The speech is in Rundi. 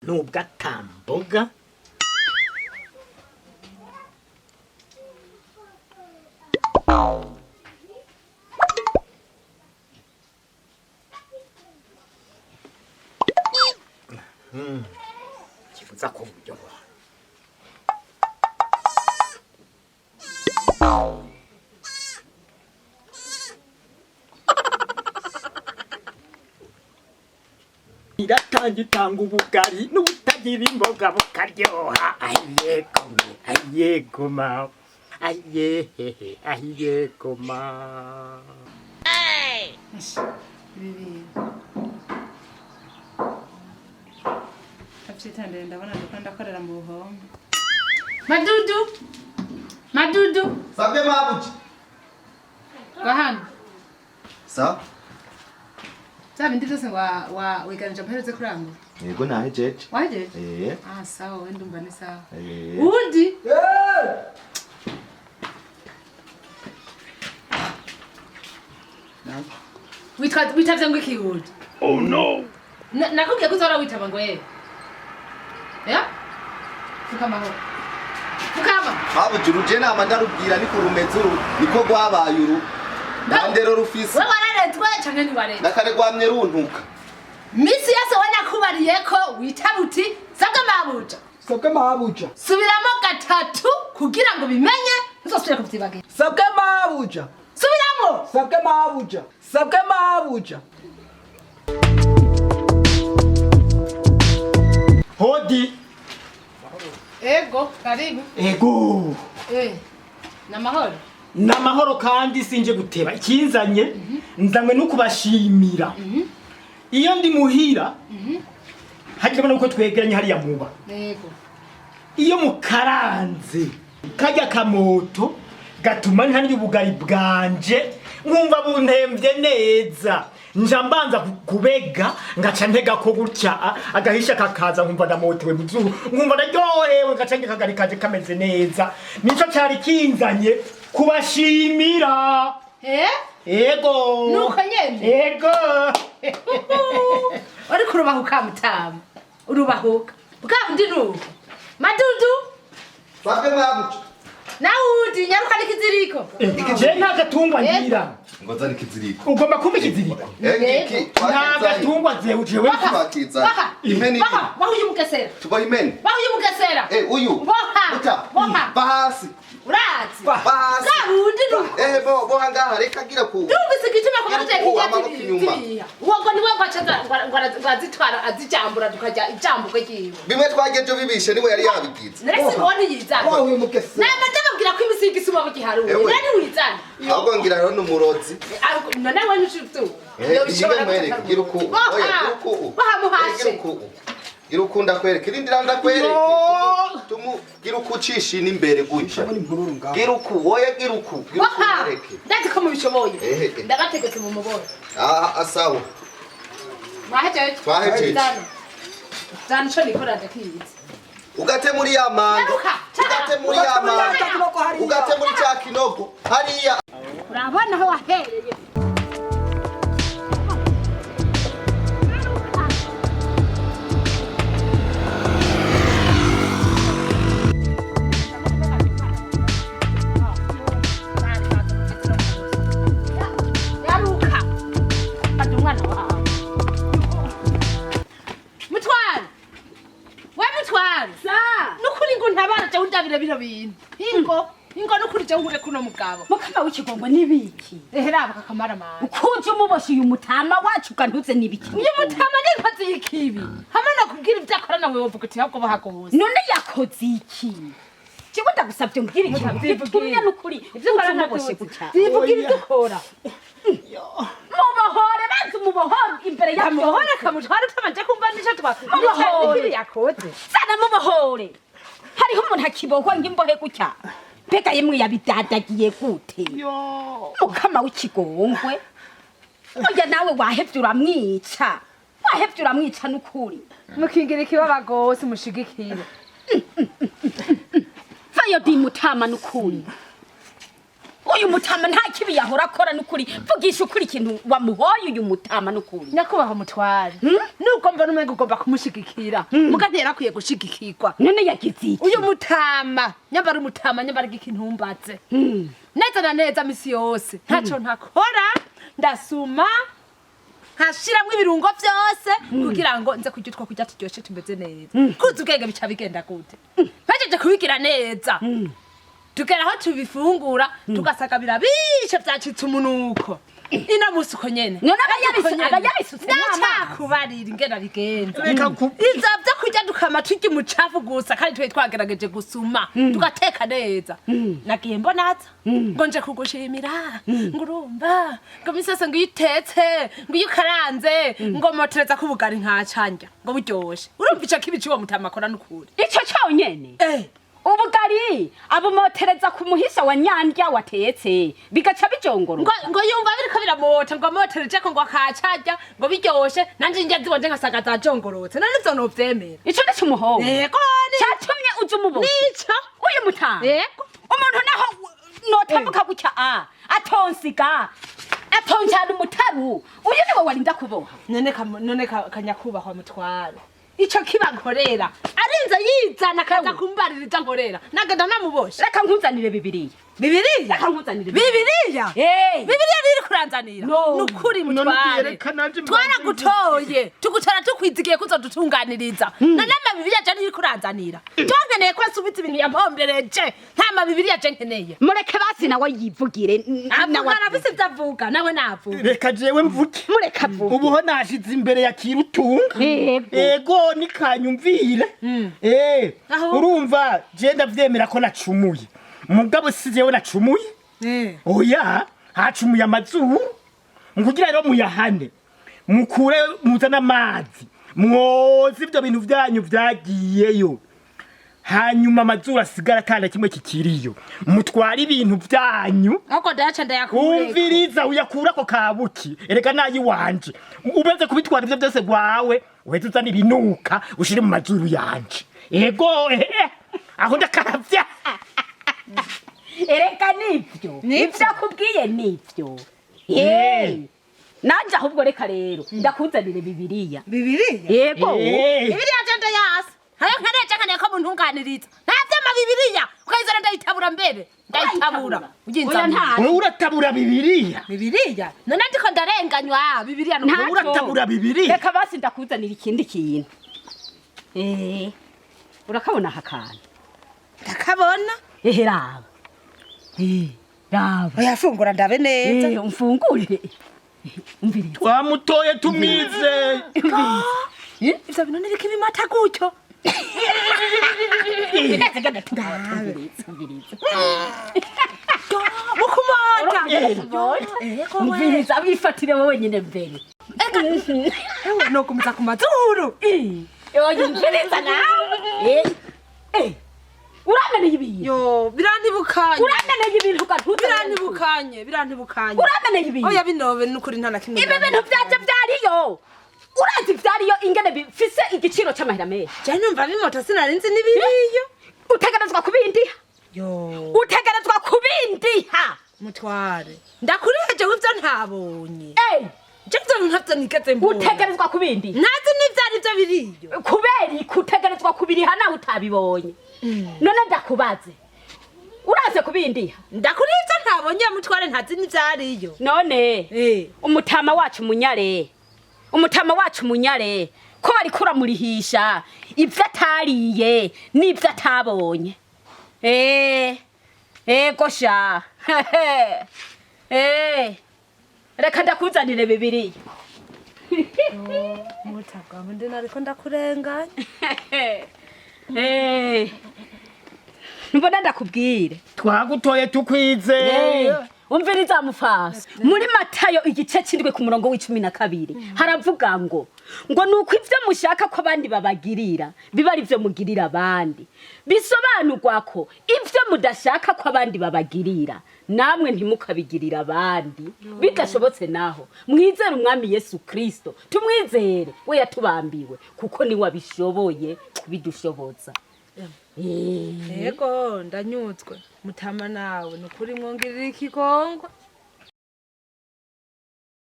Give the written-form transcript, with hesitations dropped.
Nubwo atamboga. Kibuza ko buryoha. Iratanga itanga ubugari n'ubutagira imboga bukaryoha. Ayegome, ayegoma, ayehehe, ayegoma. Ibi bintu ndavyitondeye, ndabona ndiko ndakorera mu buhombo. Madudu, Madudu. Sabwe mabuja. Gwa hano. Sa? Vya bindi vyose wa wiganije amahera kurangura? Yego, nahejeje. Wahejeje? Eh. Ah, sawa, we ndumva ni sawa. Eh. Uwundi witwa witavye ngo iki wundi? Oh no. Nakubwiye ko uzahora witaba ngo eh ya fukama ho, fukama. Mabuja, uruje nama ndarubwira niko rumeze uru, niko rwabaye uru. Nta ndero rufise. We wararezwe canke ntiwarezwe? Nakare rwamye runtuka. Misi yose wanakubariye ko witaba uti "Sabwe mabuja." Sabwe mabuja. Subiramo gatatu kugira ngo bimenye, ntuzosubire kuvyibagira. Sabwe mabuja. Subiramo. Sabwe mabuja. Sabwe mabuja. Hodi. Ego, karibu. Ego. Eh, namahoro? Namahoro, kandi sinje guteba. Ikinzanye, nzanywe no kubashimira. Iyo ndi muhira hagira ubona uko twegeranye hariya muba. Ego. Iyo mukaranze kajya kamoto gatuma ntarya ubugari bwanje nkumva buntemvye neza, nja mbanza kubega ngaca ntega ko gutya agahisha kakaza, nkumva ndamotewe mu zuru, nkumva ndaryohewe, ngaca ndya akagari kanje kameze neza. Nico cari kinzanye, kubashimira. Eh. Ego. Nuko nyene? Ego. Ariko urubahuka mutama, urubahuka bwa bundi nuko Madudu. Sabwe mabuja. Nawundi nyaruka n'ikiziriko. Je nta gatungwa ngira. Ngo zana ikiziriko. Ugomba kumpa ikiziriko. Eh, iki Nta gatungwa zewe jewe. Twakizanye. Boha. Impene. Boha, boha uyu mugesera. Tubaha impene. Boha uyu mugesera. Eh, uyu. Boha. Uta. Boha. Va hasi. Urazi. Va hasi. Bwa bundi nuko. Eh, bo boha ngaha, reka gira ku. Ndumvise igituma kuba Gira ku amaboko inyuma. ziriya uwo ngo niwe ngo aca ngo arazitwara, azijambura, tukajya ijambuko ryiwe. Bimwe twageje bibishe niwe yari yabigize. Narese mbona yizana. Wa uyu mugesera. Nama ndababwira ko imisi y'igisuma bugiharuye. Ewe. Nani wizana? Ahubwo ngira rero n'umurozi. Ariko none we ntushobora. Eh, iyiga mwereke, gira uku. Oya, gira uku. Bahamuhashe. Gira uku. Gira uku ndakwereke. Irindi ndakwereke. Tumu gira uku ucisha n'imbere gutya. Ndabona impururu ngaho. Gira uku, oya, gira uku. Gira uku Boha. mwereke. Ndazi ko mubishoboye. Ehe, eh. Ndabategetse mu mubone. Ah, asawa. Mwahejeje? Twahejeje. Zana. Zana ico nikora ndakizi. Ugate muri ya manga. Nyaruka. Ugate muri ya manga. Ugate muri ya kinogo hariya. Ugate muri cya kinogo. Hariya. Urabona aho wahereye. Nyaruka. Fata umwana wawe. Mutware. We mutware. Nukuri ngo ntabara je undabire bino bintu. Ingo, ingo nukuri je hure kuno mugabo. Mukama w'ikigongo, n'ibiki? Ehe, raba kakamara mama. Ukuje umuboshi uyu mutama wacu ukantuze, n'ibiki? Uyu mutama ni inkozi y'ikibi. Hamwe nakubwira ibyo akora nawe wovuga uti ahubwo bahagose. None yakoze iki? Jewe ndagusabye umbwire ikintu Mutavyivugira. gitumye n'ukuri Ibyo ukora uze umuboshe ntabyuzi. gutya. Zivugira ibyo ukora. Mubohore, banza umubohore imbere ya Kamuhore, kamutware utabanje kumva nico twa Mubohore. n'ikibi yakoze. Sana mubohore. Hariho umuntu akibohwa ng'imbohe gutya? Mbega yemwe, yabidadagiye gute? Mukama w'ikigongwe, oya, nawe wahevye uramwica, wahevye uramwica n'ukuri. Mukingira ikibaba gose, mushigikire. Vayo di mutama n'ukuri. Uyu mutama nta kibi yahora akora n'ukuri. Vugisha ukuri, ikintu wamuhoye uyu mutama n'ukuri. Nyakubahwa mutware, nubwo mbona umenga ugomba kumushigikira, muga ntiyarakwiye gushigikirwa. None yagize iki? Uyu mutama nyambara, umutama nyambara ikintumbatse neza na neza, misi yose ntaco ntakora, ndasuma nkashiramwo ibirungo vyose kugira ngo nze kurya utwo kurya turyoshe tumeze neza. Kuza ubwenge bica bigenda gute? Mpejeje kubigira neza, tugera aho tubifungura tugasanga birabishe, vyacitse umunuko. Ino musi uko nyene. None Uko nyene. aba yabisutse n'amazi? Ndacakubarira ingene abigenza. Reka ku Ivyo vyo kurya dukama turya umucafu gusa, kandi twari twagerageje gusuma tugateka neza. Nagiye mbonaza ngo nje kugushimira, ngo urumva ngo iminsi yose ngo iyo utetse, ngo iyo ukaranze, ngo motereza ko ubugari nkacanja ngo buryoshe. Urumva ico kibi c'uwo mutama akora n'ukuri. Ico cyonyene? Eh. Ubugari abumotereza ku muhisa wa nyandya watetse, bigaca bijongoroka. Ngo yumva biriko biramota, ngo amoterejeko ngo akacarya ngo biryoshe, nanje njya zibonje nkasanga zajongorotse. None ivyo novyemera? Ico ni cy'umuhongo Yego ni cyatumye uza umuboshye? Nico. Uyu mutama? Yego. Umuntu naho notambuka gutya a atonsiga atonjana umutaru, uyu niwe warinda kuboha? None kanyakubahwa mutware, ico kiba nkorera arinze yizana akaza kumbarira ivyo nkorera, nagenda namuboshe. Reka nkuzanire Bibiliya. Bibiliya? Reka nkuzanire. Bibiliya? Eh. Bibiliya riri kuranzanira? No. Nukuri None mutware, ubwireka nanje mbanze. Twaragutoye tugutora tukwizigiye kuzodutunganiriza, none amabibiliya je ntiri kuranzanira? Nkeneye ko asubiza ibintu yampombereje, nta mabibiliya je nkeneye. Mureke basi nawe yivugire nawe. Avuga, arafise ivyo avuga, nawe navuga. Reka jewe mvuge. Mureke avuge. Ubuho nashize imbere ya Kirutunga. Yego. Ego, nikanyumvire. Eh, Aho. urumva je ndavyemera ko nacumuye. Mugabo si jewe nacumuye. Oya, hacumuye amazuru. Nkugira rero muyahane. Mukure muzane amazi. Mwoze ivyo bintu vyanyu vyagiyeyo. Hanyuma amazuru asigara atana kimwe kikiriyo. Mutware ibintu vyanyu. Ahubwo ndayaca ndayakureko. Umviriza, uyakura ko kabuki, erega nayi wanje ubeze kubitwara ivyo byose gwawe, uheze uzana ibinuka ushire mu mazuru yanje. Ego, ehe, aho ndakaravya. Erega nivyo. Nivyo. Ivyo akubwiye nivyo. Eh. Nanje ahubwo reka rero ndakuzanire Bibiliya. Bibiliya? Yego. Eh. Bibiliya je ndayasi hayo nkeneye, je nkeneye ko muntunganiriza, nta vy'amabibiliya ukayizana. Ndayitabura mbere, ndayitabura. Oya. Ujinzanira. Nta. Wewe uratabura Bibiliya? Bibiliya? None ndiko ndarenganywa, Bibiliya Nta- Wewe uratabura Bibiliya? Reka basi ndakuzanira ikindi kintu. Eh, urakabona aka kantu? Ndakabona. Ehe, raba. Eh, raba. Oyafungura ndabe neza. Eh, umfungure. Umviriza. Twamutoye tumwizeye. Ivyo bintu niriko ibimata gutyo? Umviriza, umviriza. Mukumota. Umviriza, wifatire wowe nyine mbere. Ewe, nogumiza ku mazuru. Oya, umviriza nawe. Eh, eh, urameneye ibintu. Yo, birantibukanye. Urameneye ibintu ugatuza. Birantibukanye, birantibukanye. Urameneye ibintu. Oya, binobe nukuri, nta na kimwe. Ibi bintu vyanje vyariyo, urazi vyariyo ingene bifise igiciro c'amahera menshi? Je numva bimota, sinarinzi n'ibiriyo. Utegerezwa kubindiha. Yo. Utegerezwa kubindiha. Mutware, ndakuriheje ivyo ntabonye. Eh. Je ivyo bintu ntavyo nigeze mbona. Utegerezwa kubindiha. Ntazi n'ivyo ari vyo biriyo. Kubera iki utegerezwa kubiriha nawe utabibonye? None ndakubaze, uraze kubindiha? Ndakuriye ivyo ntabonye mutware, ntazi n'ivyo ariyo. None Eh. umutama wacu munyare, umutama wacu munyare, ko bariko uramurihisha ibyo atariye n'ibyo atabonye? Eh, ego sha. Eh, reka ndakuzanire Bibiliya. Mutabwa ndi nariko ndakurenganya. Eh, mbona ndakubwire. Twagutoye tukwizeye. Umviriza mufasa, muri Matayo igice c'7 ku murongo w'12 haravuga ngo nuko ivyo mushaka ko abandi babagirira biba ari vyo mugirira abandi. Bisobanurwa ko ivyo mudashaka ko abandi babagirira, namwe ntimukabigirira abandi. Bidashobotse naho, mwizere Umwami Yesu Kristo, tumwizere we yatubambiwe, kuko niwe abishoboye kubidushoboza. Yego, ndanyuzwe. Mutama nawe, ni ukuri mwongerera ikigongwe.